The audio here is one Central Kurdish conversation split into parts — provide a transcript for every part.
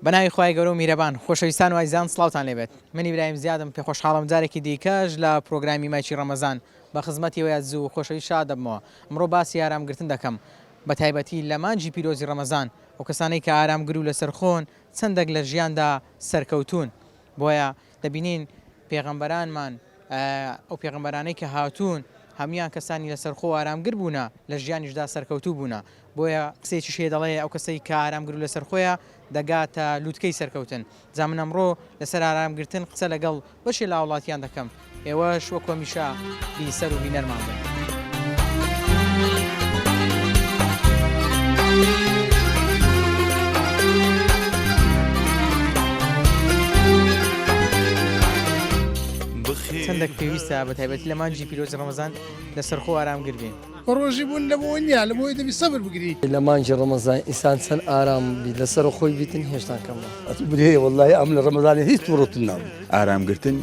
بەناوی خوای گەورە و میرەبان خۆشەویستان و ئازیزان سڵاوتان لێبێت من ئیبراهیم زیادم پێ خۆشحاڵم جارێکی دیکەش لە پرۆگرامی مایکی ڕەمەزان بە خزمەتی ئێوەی ئازیز و خۆشەویست شاد دەبمەوە ئەمڕۆ باسی ئارامگرتن دەکەم بە تایبەتی لە مانگی پیرۆزی ڕەمەزان ئەو کەسانەی کە ئارامگر و لەسەرخۆن چەندەک لە ژیاندا سەرکەوتوون بۆیە دەبینین پێغەمبەرانمان ئەو پێغەمبەرانەی کە هاتوون هەموویان کەسانی لەسەرخۆ و ئارامگر بوونە لە ژیانیشدا سەرکەوتوو بوونە بۆیە قسەیەکیش هەیە دەڵێ ئەو کەسەی کە ئارامگر و لەسەرخۆیە دەگاتە لوتکەی سەرکەوتن جا من ئەمڕۆ لەسەر ئارامگرتن قسە لەگەڵ بەشێ لە هاوڵاتیان دەکەم ئێوەش وەک هەمیشە بیسەر و بینەرمان بن. چەندێک پێویستە بە تایبەتی لە مانگی پیرۆزی ڕەمەزان لەسەرخۆ ئارامگر بین. بە ڕۆژی بوون لە بۆ نییە لە بۆی دەبی سەبر بگری. لە مانگی ڕەمەزان ئینسان چەند ئارام بی لەسەر خۆی بیتن هێشتان کەمە. ئەتوو هەیە وەڵاهی ئەم لە ڕەمەزانێ هیچ توڕەتر نابم. ئارام گرتن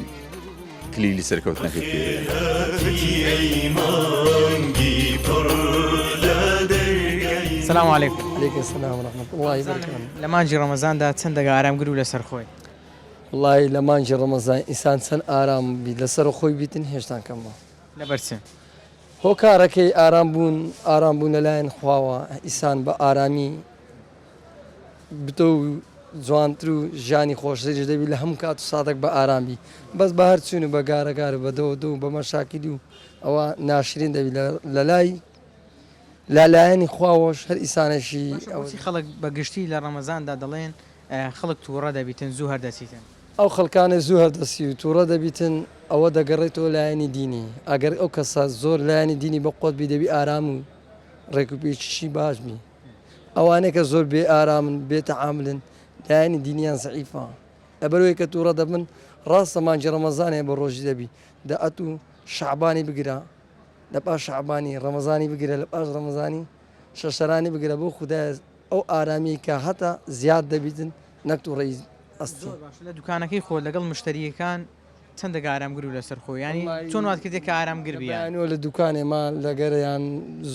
کلیلی سەرکەوتنەکەی پێیە. سلام علیکم. علیکم السلام و رحمة اللە و برکاته. لە مانگی ڕەمەزاندا چەندەگە ئارامگر و لەسەر خۆی؟ وەڵاهی لە مانگی ڕەمەزان ئینسان چەند ئارام بی لەسەر خۆی بیتن هێشتان کەمە. لەبەر چ؟ هۆکارەکەی ئارام بوون ئارام بوون لەلایەن خواوە ئیسان بە ئارامی بتە و جوانتر و ژیانی خۆشتریش دەبی لە هەموو کات و ساتێک بە ئارام بی بەس بە هەر چوون و بە گارەگار و بە دەوە دە و بە مەشاکیل و ئەوە ناشرین دەبی لە لای لە لایەنی خواوەش هەر ئیسانێکی باشە بۆچی خەڵک بە گشتی لە ڕەمەزاندا دەڵێن خەڵک تووڕە دەبیتن زوو هەردەچیتن؟ ئەو خەڵکانەی زوو هەردەسی و توڕە دەبیتن ئەوە دەگەڕێتەوە لایەنی دینی ئەگەر ئەو کەسە زۆر لایەنی دینی بەقوەت بی دەبی ئارام و ڕێک و پێکیشی باش بی ئەوانەی کە زۆر بێ ئارامن بێ تەعاملن لایەنی دینیان زەعیفە لەبەرئەوەی کە توڕە دەبن ڕاستە مانگی ڕەمەزان هەیە بە ڕۆژی دەبی دە ئەتوو شەعبانی بگرە لە پاش شەعبانی ڕەمەزانی بگرە لە پاش ڕەمەزانی شەشەرانی بگرە بۆ خودایە ئەو ئارامیەی کە هەتە زیاد دەبیتن نەک توڕەیی ئەستی. زۆر باشە لە دوکانەکەی خۆت لەگەڵ مشتەریەکان چەندەک ئارامگر و لەسەر خۆی یانی چۆن وات کردیە کە ئارامگر بی یان. بەیانیەوە لە دوکانێ ما لەگەریان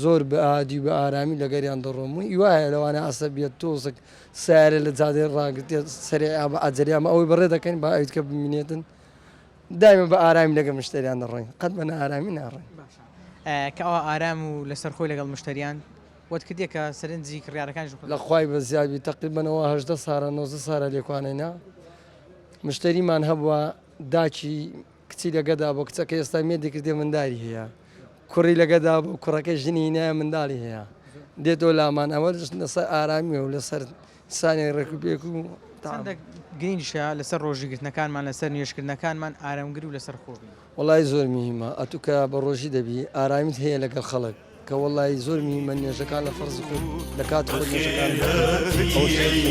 زۆر بە ئادی و بە ئارامی لەگەریان دەڕۆم و ئی وایە لەوانەیە عەسەبیەت تۆزێک سەیارە لە جادەی ڕاگرتیە سەریع بە عەجەلە ئەمە ئەوەی بەڕێ دەکەین با ئەویدکە بمینێتن دایمە بە ئارامی لەگەڵ مشتەریان دەڕۆین قەت بە نائارامی ناڕۆین. باشە کە ئەوە ئارام و لەسەر خۆی لەگەڵ مشتەریان وەت کردیە کە سەرنجی کڕیارەکانیش بخاتە. لە خوای بەزیاد بی تەقریبەن ئەوە 18 سارە 19 سارە لێکوانەینە مشتەریمان هەبووە داکی کچی لەگەدا بۆ کچەکە ئێستا مێردی کردێ منداری هەیە کوڕی لەگەدا بۆ کوڕەکەی ژنی هینایە منداڵی هەیە دێتەوە لامان ئەوە لەسەر ئارامیە و لەسەر سانی ڕێک و پێک و چەندە گرینگیشە لەسەر ڕۆژی گرتنەکانمان لەسەر نوێژکردنەکانمان ئارامگر و لەسەر خۆ بین. وەڵایی زۆر مهیمە ئەتوو کە بە ڕۆژی دەبی ئارامیت هەیە لەگەڵ خەڵک کە وەڵایی زۆر مهیمە نوێژەکان لە فەرزی خۆت لە کاتی خۆت نوێژەکان بکەی ئەوە شتێکی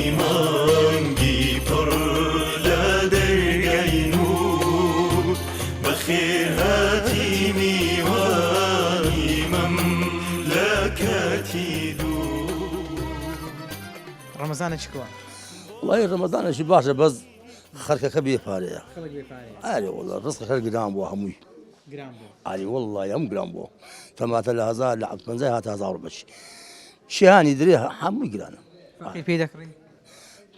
ڕەمەزانە چ کوا؟ وەڵایی ڕەمەزانێکی باشە بەس خەرکەکە بێ پارەیە. خەڵک بێ پارەیە. ئەرێ وەڵا ڕزقەکە گران بووە هەمووی. گران بووە. ئەرێ وەڵڵاهی هەموو گران بووە. تەماتە لە هەزار لە حەفت پەنجای هاتە هەزار و بەشی. شیانی درێ هەمووی گرانە. فەقیر پێی دەکڕی؟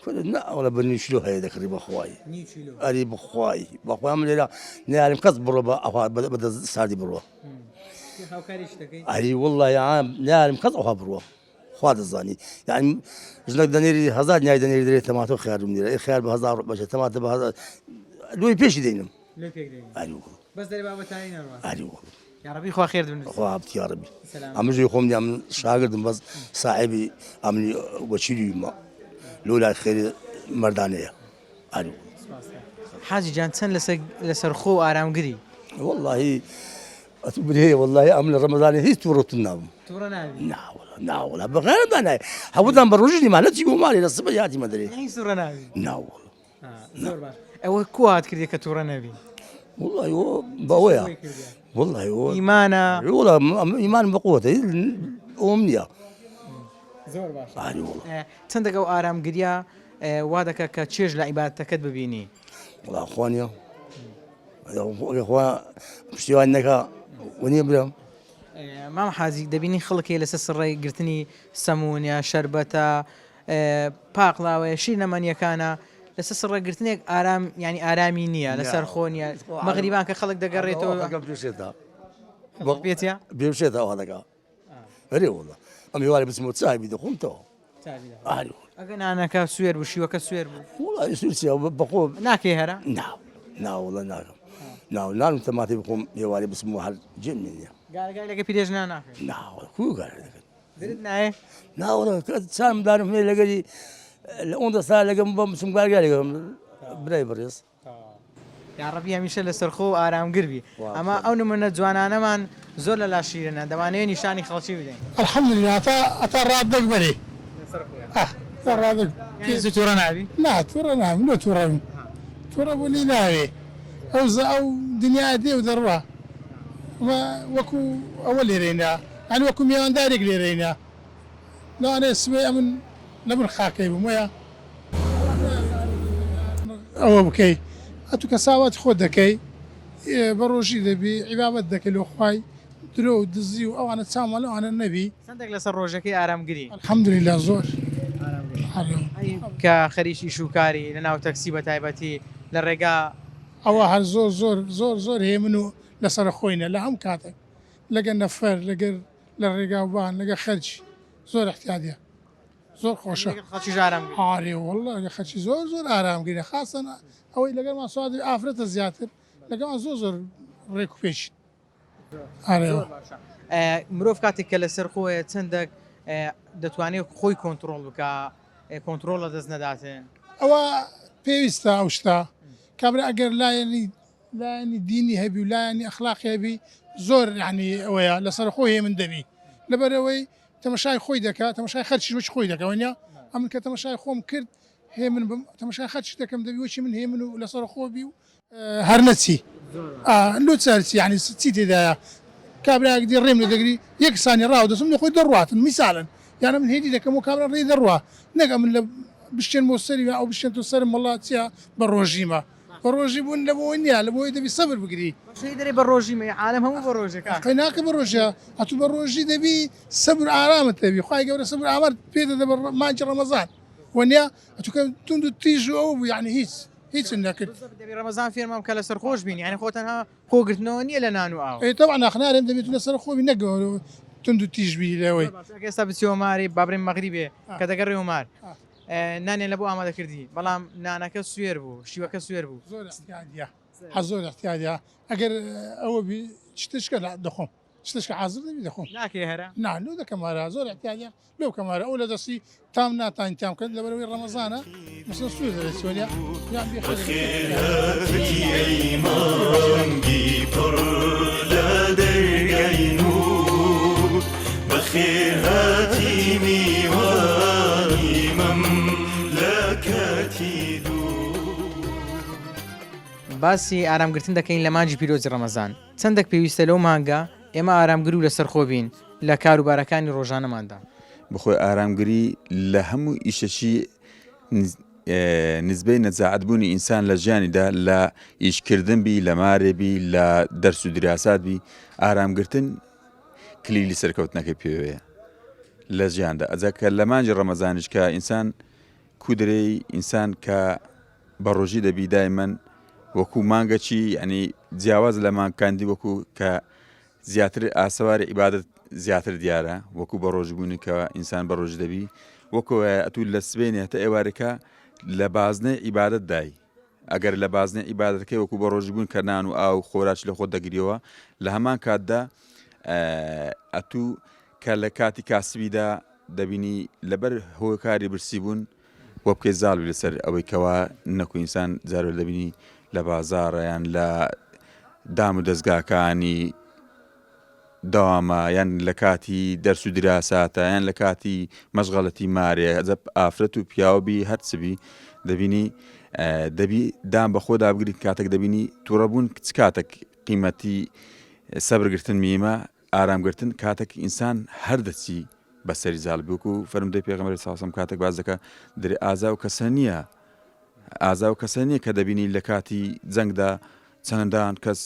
کورە نا وەڵا بە نیو کیلۆ هەیە دەکڕی بەخوای. نیو کیلۆ. ئەرێ بەخوای بەخوای من لێرە نەیارم کەس بڕۆ بە ئەوها بە دەست ساردی بڕۆ. هاوکاریش دەکەی؟ ئەرێ وەڵڵاهی عام نەیارم کەس ئەوها بڕۆ. خوا دەزانی یعنی ژنەک دەنێری هەزار نیای دەنێری دەرێ تەماتە و خیار بنێرە ئێ خیار بە هەزار بەشە تەماتە بە هەزار لۆی پێشی دەینم لۆی پێک دەینی ئەری وەڵا بەس دەرێ بابەتانی نەڕوا ئەری وەڵا یاڕەبی خوا خێرت بنووسێ خوا بت یاڕەبی سەلام ئەمن ژی خۆم نیە من شاگردم بەس ساحێبی ئەمنی وەکیلی مە لۆ لای خێری مەردانەیە ئەری وەڵا سپاس حاجی جان چەند لەسەر لەسەرخۆ و ئارامگری؟ وەڵاهی ئەتوو برێ وەڵاهی ئەمن لە ڕەمەزانێ هیچ توڕەتر نابم توڕە نابی؟ نا وەڵا نا وەڵا بە غیرەت دانایە هەمووتان بە ڕۆژی نیمان لە چی بۆ ماڵی لە سبەی هاتیمە دەرێ هیچ توڕە نابی؟ نا وەڵا زۆر باش ئەوە کو هات کردی کە توڕە نەبی؟ وەڵاهی ئەوە بەوەیە وەڵاهی ئەوە ئیمانە وەڵا ئیمانم بە قووەتە ئەوم نییە زۆر باش ئاری وەڵا چەندێک ئەو ئارامگریە وا دەکا کە چێژ لە عیبادەتەکەت ببینی؟ وەڵا خوا نییە خوا پشتیوان نەکا وەنیە برام مام حاجی دەبینی خەڵک هەیە لەسەر سڕەی گرتنی سەمون یا شەربەتە. پاقلاوەیە شیرنەمەنیەکانە لەسەر سڕەگرتنێک ئارام یانی ئارامی نییە لەسەر خۆ نییە مەغریبان کە خەڵک دەگەڕێتەوە پێتە بێشێتە ئەوها دەکا ئەرێ وەڵا ئەم هێوارێ بچمەوە چای بی دەخۆم تەواو ئاری ئەگە نانەکە سوێر بوو شیوەکە سوێر بوو وڵی سوور چیە بەخۆ ناکەی هەرا نا ناوڵە ناکەم ناو نانم تەماتی بخۆم هێوارێ بچمەوە هەر جێم نییە گارگای لەگە پیرێژنا ناکەی ناوە کوو گارە دەکەن درت نایە ناوەڵە چام دانم هەیە لەگەری لە ئەو دەستا لەگەم بەم بچم گارگای لەگەم برای بەڕێز یاڕەبی هەمیشە لەسەرخۆ و ئارامگر بی ئەمە ئەو نمونە جوانانەمان زۆر لەلا شیرنە دەمانەوێ نیشانی خەڵکی بدەین. الحمدللە هەتا هەتا ڕادەک بەرێ ئاه تا ڕادەک یانی زوو توڕە نابی؟ نا توڕە نابم لۆ توڕە بم توڕە بونی ناوێ ئەو زە ئەو دنیا دێ و دەڕوا ئەمە وەکو ئەوە لێرەینا یانی وەکو میواندارێک لێرەینا لەوانەیە سبەی ئەمن لە بن خاکەی بم وەیا ئەوە بکەی ئەتو کە ساواتی خۆت دەکەی بە ڕۆژی دەبی عیبابەت دەکەی لۆ خوای درۆ و دزی و ئەوانە چاومان لەوانە نەبی. چەندێک لەسەر ڕۆژەکەی ئارامگری؟ الحمدللە زۆر. کە خەریکی ئیش و کاری لە ناو تەکسی بە تایبەتی لە ڕێگا. ئەوە هەر زۆر زۆر زۆر زۆر هێمن و لەسەرە خۆینە لە هەموو کاتێک لەگەر نەفەر لەگەر لە ڕێگاوبان لەگەر خەرکی زۆر احتیادیە. زۆر خۆشە. لەگەڵ خەڵکیش ئارامگری. ئارێ واللە لەگەڵ خەڵکی زۆر زۆر ئارامگرین خاسەن ئەوەی لەگەڵمان سوار دەبێ ئافرەتە زیاتر لەگەڵمان زۆر زۆر ڕێک و پێکین ئارێ زۆر باشە مرۆڤ کاتێک کە لەسەر خۆیە چەندێک دەتوانێت خۆی کۆنتڕۆڵ بکا کۆنتڕۆڵ لە دەست نەداتێ؟ ئەوە پێویستە ئەو شتە کابرا ئەگەر لایەنی لایەنی دینی هەبی و لایەنی ئەخلاقی هەبی زۆر یانی ئەوەیە لەسەر خۆی هێمن دەبی لەبەرئەوەی تەمەشای خۆی دەکا تەمەشای خەرچیش وەکی خۆی دەکا وەنیە ئەمن کە تەمەشای خۆم کرد هێمن بم تەمەشای خەرچیش دەکەم دەبی وەکی من هێمن و لەسەر خۆ بی و هەر نەچی لۆ چەرچی یانی چی تێدایە کابرایەک دی ڕێم لێ دەگری یەک سانی ڕاو دەچم لە خۆی دەڕواتن میسالن یان من هێدی دەکەم و کابرا ڕێی دەڕوا نەک ئەمن لە بشکێنمەوە سەری ئەو بشکێنتەوە سەرم وەڵا چیە بە ڕۆژیمە بە ڕۆژی بوون لە بۆی نییە لە بۆی دەبی سەبر بگری. باشە دەرێ بە ڕۆژی مە عالەم هەموو بە ڕۆژێ کاکە. قەی ناکە بە ڕۆژێ ئەتوو بە ڕۆژی دەبی سەبر ئارامت دەبی خوای گەورە سەبر ئامارت پێ دەدە بە مانگی ڕەمەزان وەنیە ئەتوو کە توند و تیژ و ئەوە بوو یانی هیچ هیچت نەکرد. بالضبط دەبی ڕەمەزان فێرمان بکا لەسەر خۆش بین یانی خۆ تەنها خۆ گرتنەوە نییە لە نان و ئاو. ئێ تەبعەن ئاخ نارێم دەبی تو لەسەر خۆ بی نەک توند و تیژ بی لەوەی. زۆر باشە ئەگەر ئێستا بچیەوە مارێ با بڵێین مەغریبێ کە دەگەڕێیەوە مار نانیان لە بۆ ئامادە کردی بەڵام نانەکە سوێر بوو شیوەکە سوێر بوو. زۆر احتیادیە حە زۆر احتیادیە ئەگەر ئەوە بی شتشکە دەخۆم شتشکە حازر دەبی دەخۆم ناکەی هەرا؟ نا لۆ دەکەم هەرا زۆر احتیادیە لۆ بکەم هەرا ئەو لە دەستی تام ناتانی تام کرد لەبەرەوەی ڕەمەزانە مەسەن سوێر دەبێت چۆنیە یان بێ بەخێرهاتی ئەی مانگی پڕ لە دەرگای نوور بەخێرهاتی میوانی مەملەکەتی دوور. باسی ئارامگرتن دەکەین لە مانگی پیرۆزی ڕەمەزان، چەندەک پێویستە لەو مانگە ئێمە ئارامگر و لەسەرخۆ بین لە کاروبارەکانی ڕۆژانەماندا؟ بەخۆی ئارامگری لە هەموو ئیشەکی نسبەی نەجاعەت بوونی ئینسان لە ژیانیدا لە ئیشکردن بی لە مارێ بی لە دەرس و دراسات بی ئارامگرتن کلیلی سەرکەوتنەکەی پێوەیە لە ژیاندا ئەجا کە لە مانگی ڕەمەزانیش کە ئینسان کودرەی ئینسان کە بە ڕۆژی دەبی دایمەن وەکو مانگەکی یعنی جیاواز لە مانگکاندی وەکو کە زیاتر ئاسەواری عیبادەت زیاتر دیارە وەکو بە ڕۆژبوونی کە ئینسان بە ڕۆژ دەبی وەکو ئەتوو لە سبێنێ هەتا ئێوارەکە لە بازنەی عیبادەت دای ئەگەر لە بازنەی عیبادەتەکەی وەکو بە ڕۆژبوون کە نان و ئاو خۆراک لە خۆت دەگریەوە لە هەمان کاتدا ئەتوو کە لە کاتی کاسبیدا دەبینی لەبەر هۆکاری برسیبوون وە بکەی زاڵ بی لەسەر ئەوەی کەوا نەکو ئینسان جارۆ دەبینی لە بازاڕە یان لە دام و دەزگاکانی دەوامە یان لە کاتی دەرس و دراساتە یان لە کاتی مەشغەلەتی مارێ ئەجە ئافرەت و پیاو بی هەرچ بی دەبینی دەبی دام بە خۆدا بگریت کاتێک دەبینی تووڕەبوون چ کاتێک قیمەتی سەبرگرتن میمە ئارامگرتن کاتێک ئینسان هەر دەچی بەسەری زاڵ بی وەکو فەرمودەی پێغەمبەری صلی اللە کاتێک باس دەکا دەرێ ئازا و کەسە نییە ئازا و کەسە نییە کە دەبینی لە کاتی جەنگدا چەندان کەس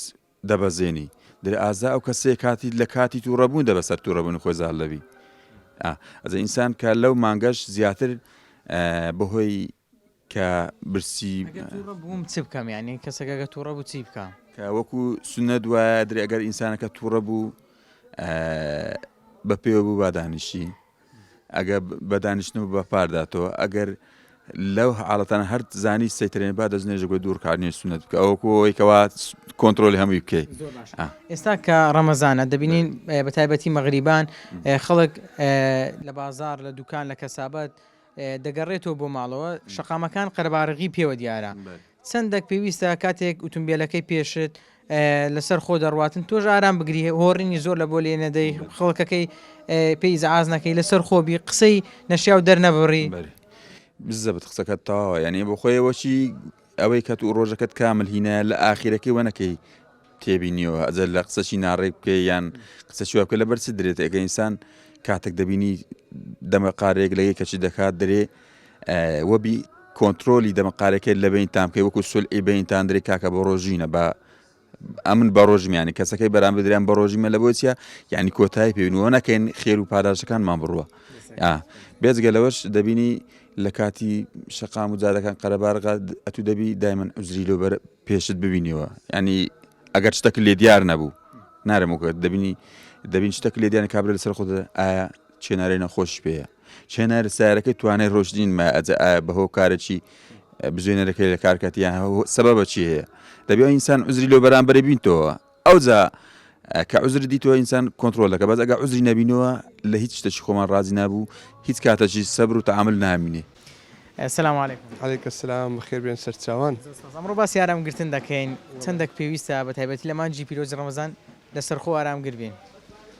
دەبەزێنی درێ ئازا ئەو کەسەیە کاتی لە کاتی تووڕەبوون دە بەسەر تووڕەبوونی خۆی زاڵ دەبی ئەزە ئینسان کە لەو مانگەش زیاتر بەهۆی کە برسی. ئەگەر توڕە بووم چ بکەم یانی کەسەکە گە توڕە بوو چی بکا؟ کە وەکو سوننەت وایە درێ ئەگەر ئینسانەکە توڕە بوو بە پێوە بوو با دانیشی ئەگە بە دانیشتن بوو بە پارداتەوە ئەگەر لەو حاڵەتانە هەر زانی سەیترێن با دەست نوێژە بۆ دوو ڕکات نوێژ سوننەت بکە ئەوەکو ئەوەی کەوا کۆنترۆلی هەمووی بکەی. زۆر باشە ئێستا کە ڕەمەزانە دەبینین بە تایبەتی مەغریبان خەڵک لە بازاڕ لە دوکان لە کەسابەت دەگەڕێتەوە بۆ ماڵەوە شەقامەکان قەرەباڵغی پێوە دیارە چەندەک پێویستە کاتێک ئوتومبیلەکەی پێشت لەسەر خۆ دەڕواتن تۆش ئارام بگری هۆڕینی زۆر لە بۆ لێ نەدەی خەڵکەکەی پێی ئیزعاج نەکەی لەسەر خۆبی قسەی نەشیاو دەرنەبڕی. بزەبت قسەکەت تەواوە یعنی بۆ خۆیەوە چی ئەوەی کە تو ڕۆژەکەت کامل هینایە لە ئاخیرەکەی وە نەکەی تێبینیەوە ئەجە لە قسەچی ناڕێک بکەی یان قسەچی وا بکە لەبەر چ درێت ئەگە ئینسان کاتێک دەبینی دەمە قارێک لەگەی کەچی دەکات درێ وەبی کۆنتترۆلی دەمە قارەکەی لە بینتان بکەی وەکو سولعی بینتان درێ کاکە بۆ ڕۆژینە بە ئەمن بە ڕۆژمیانی کەسەکەی بەرام بدرێن بە ڕۆژیمە لە بۆ چیە یعنی کۆتایی پێبینەوە نەکەین خێر و پاداشەکانمان بڕوە بێجگە لەوەش دەبینی لە کاتی شەقام و جادەکان قەرەبارغا ئەتو دەبی دایمەن عوزری لۆ بەر پێشت ببینیەوە ینی ئەگەر شتەک لێ دیار نەبوو نارم وکرد دەبینی دەبین شتەک لێ دیان کابرا لەسەر خۆ ئایا چێنارەی نەخۆش پێەیە چێنار سارەکەی توانای ڕۆشتین ما ئەجە ئایا بە هۆکارێکی بزوێنەرەکەی لە کارکاتیان سەبەبە چی هەیە دەبێ ئینسان عوزری لۆ بەرامبەری بینتەوە ئەوجا کە عوزر دیتەوە ئینسان کۆنترۆل دەکە بەس ئەگە عوزری نەبینەوە لە هیچ شتێکی خۆمان ڕازی نابوو هیچ کاتەکی سەبر و تەعامل نامینێ. سلام علیکم. علیک السلام بەخێر بێن سەرچاوان. زۆر سوپاس ئەمڕۆ باسی ئارام گرتن دەکەین چەندەک پێویستە بە تایبەتی لە مانگی پیرۆزی ڕەمەزان لەسەرخۆ ئارامگر بین؟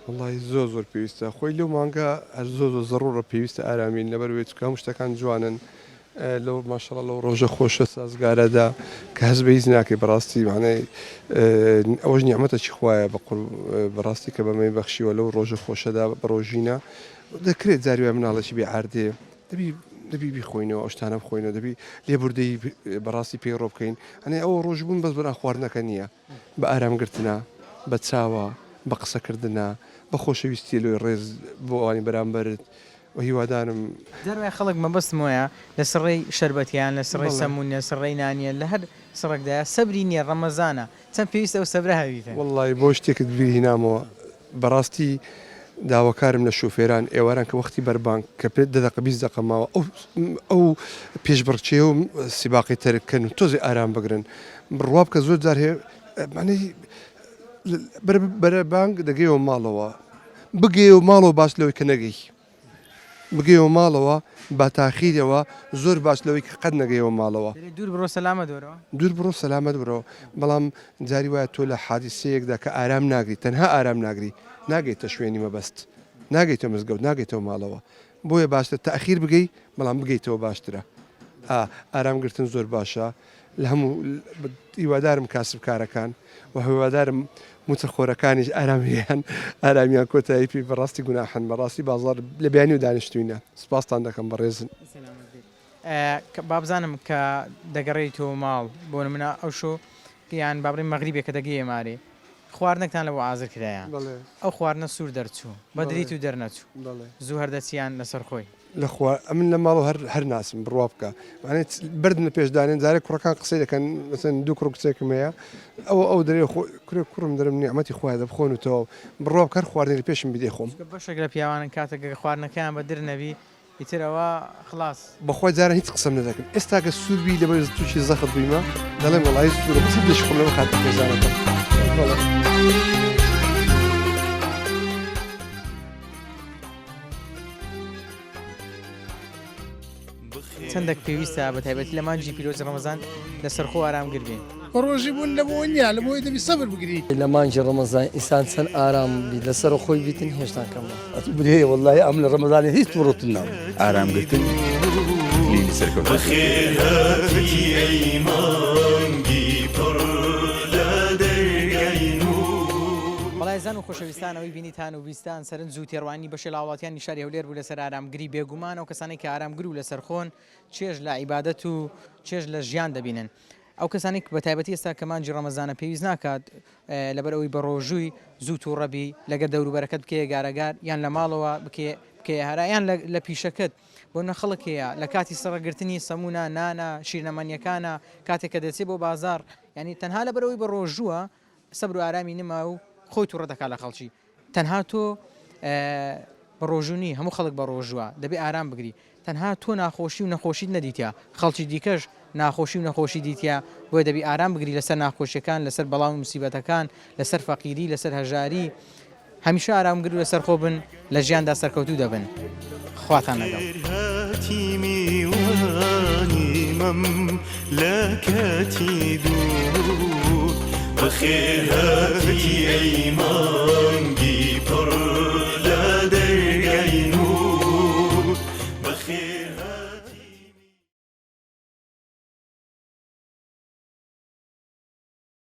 وەڵاهی زۆر زۆر پێویستە خۆی لەو مانگە هەر زۆر زۆر زەڕوڕە پێویستە ئارامین لەبەر وەی چونکە هەموو شتەکان جوانن لەو ماشاءاللە لەو ڕۆژە خۆشە سازگارەدا کە هەست بە هیچ ناکەی بەڕاستی معنای ئەوەش نیعمەتەکی خوایە بە قور بەڕاستی کە بەمەی بەخشیوە لەو ڕۆژە خۆشەدا بە ڕۆژینە دەکرێت جاری وای مناڵێکی بێ عاردێ دەبی دەبی بیخۆینەوە ئەو شتانە بخۆینەوە دەبی لێبوردەی بەڕاستی پێی ڕۆ بکەین ئەنێ ئەوە ڕۆژبوون بەس بەنا خواردنەکە نییە بە ئارام گرتنە، بە چاوە، بە قسە کردنە، بە خۆشەویستیە لۆی ڕێز بۆ ئەوانی بەرامبەرت و هیوادارم. جار وایە خەڵک مەبەستم وایە لە سڕەی شەربەتە یان لە سڕەی سەموون یان سڕەی نانیە لە هەر سڕەکدایە سەبری نیە ڕەمەزانە چەند پێویستە ئەو سەبرە هەبیتن. وەڵڵاهی بۆ شتێکت بیر هینامەوە بەڕاستی داواکارم لە شوفێران ئێواران کە وەختی بەربانگ کە پێ دە دەقە 20 دەقە ماوە ئەو ئەو پێشبڕکێ و سیباقی تەرک کەن و تۆزێ ئارام بگرن بڕوا بکە زۆر جار هەیە معنی بەرە بانگ دەگەیەوە ماڵەوە بگەیەوە ماڵەوە باش لەوەی کە نەگەی بگەیەوە ماڵەوە با تاخیرەوە زۆر باش لەوەی کە قەت نەگەیەوە ماڵەوە. دەرێ دوور بڕۆ سەلامەت وەرەوە. دوور بڕۆ سەلامەت وەرەوە بەڵام جاری وایە تۆ لە حادیسەیەکدا کە ئارام ناگری تەنها ئارام ناگری ناگەیتە شوێنی مەبەست ناگەیتە مزگەوت ناگەیتەوە ماڵەوە بۆیە باشتر تاخیر بگەی بەڵام بگەیتەوە باشترە ئا ئارام گرتن زۆر باشە لە هەموو هیوادارم کاسبکارەکان و هیوادارم موچەخۆرەکانیش ئارامیان ئارامیان کۆتایی پێ بەڕاستی گوناحن بەڕاستی بازاڕ لە بیانی و دانیشتوینە سپاستان دەکەم بەڕێزن. بابزانم کە دەگەڕێیتەوە ماڵ بۆ نمونە ئەو شۆ یان با بڵێین مەغریبێک کە دەگەیە مارێ خواردنەکتان لە بۆ ئازر کرایە ئەو خواردنە سوور دەرچوو بە دریت و دەرنەچوو زوو هەر دەچیان لەسەر خۆی. لە خوا ئەمن لە ماڵەوە هەر هەر ناسم بڕوا بکە معنی بەردم لە پێش دانێن جارێ کوڕەکان قسەی دەکەن مەسەن دوو کوڕ و کچێکم هەیە ئەوە ئەو دەرێ خۆ کورێ کوڕم دەرم نیعمەتی خوایە دەبخۆن و تەواو بڕوا بکە هەر خواردنی لە پێشم بی دەیخۆم. چونکە بەشێک لە پیاوانن کاتێک کە خواردنەکەیان بە در نەبی ئیتر ئەوە خڵاس. بەخوای جاران هیچ قسەم نەدەکرد ئێستا کە سوور بی لەبەر تووشی زەخت بوویمە دەڵێم وەڵایی سوورە بەس هیچ دەشخۆم لەبەر خاتری خێزانەکەم بەڵێ. چەندەک پێویستە بە تایبەتی لە مانگی پیرۆزی ڕەمەزان لەسەرخۆ ئارامگر بین. بە ڕۆژی بوون لە بۆ نییە لە بۆی دەبی سەبر بگری. لە مانگی ڕەمەزان ئینسان چەند ئارام بیت لەسەر خۆی بیتن هێشتان کەمە. برێ وەڵاهی ئەم لە ڕەمەزانێ هیچ توڕەتم نابوو. ئارامگرتن کلیلی سەرکەوتن. بەخێرهاتی ئەی مانگی پڕ لە دەرگای نوور. بەڵێزان و خۆشەویستان ئەوەی بینیتان و بیستان سەرنج و تێڕوانینی بەشێ لە هاوڵاتیانی شاری هەولێر بوو لەسەر ئارامگری بێگومان ئەو کەسانەی کە ئارامگر و لەسەرخۆن چێژ لە عیبادەت و چێژ لە ژیان دەبینن ئەو کەسانەی بە تایبەتی ئێستا کە مانگی ڕەمەزانە پێویست ناکات لەبەر ئەوەی بە ڕۆژووی زوو تووڕە بی لەگەر دەوروبەرەکەت بکەیە گارەگار یان لە ماڵەوە بکەیە هەرا یان لە پیشەکەت. بۆ نە خەڵک هەیە لە کاتی سەڕگرتنی سەمونە نانە شیرنەمەنیەکانە کاتێک کە دەچێت بۆ بازاڕ یانی تەنها لەبەرئەوەی بە ڕۆژووە سەبر و ئارامی نما و خۆی توڕە دەکات لە خەڵکی تەنها تۆ بە ڕۆژوو نی هەموو خەڵک بە ڕۆژووە دەبێ ئارام بگری تەنها تۆ ناخۆشی و نەخۆشیت نەدیتە خەڵکی دیکەش ناخۆشی و نەخۆشی دیتە بۆیە دەبی ئارام بگری لەسەر ناخۆشیەکان لەسەر بەڵا و موسیبەتەکان لەسەر فەقیری لەسەر هەژاری هەمیشە ئارامگر و لەسەرخۆ بن لە ژیاندا سەرکەوتوو دەبن خواتان لەگەڵ. هاتی میوانی مەم لە کاتی دوور بەخێر هاتی ئەی مانگی.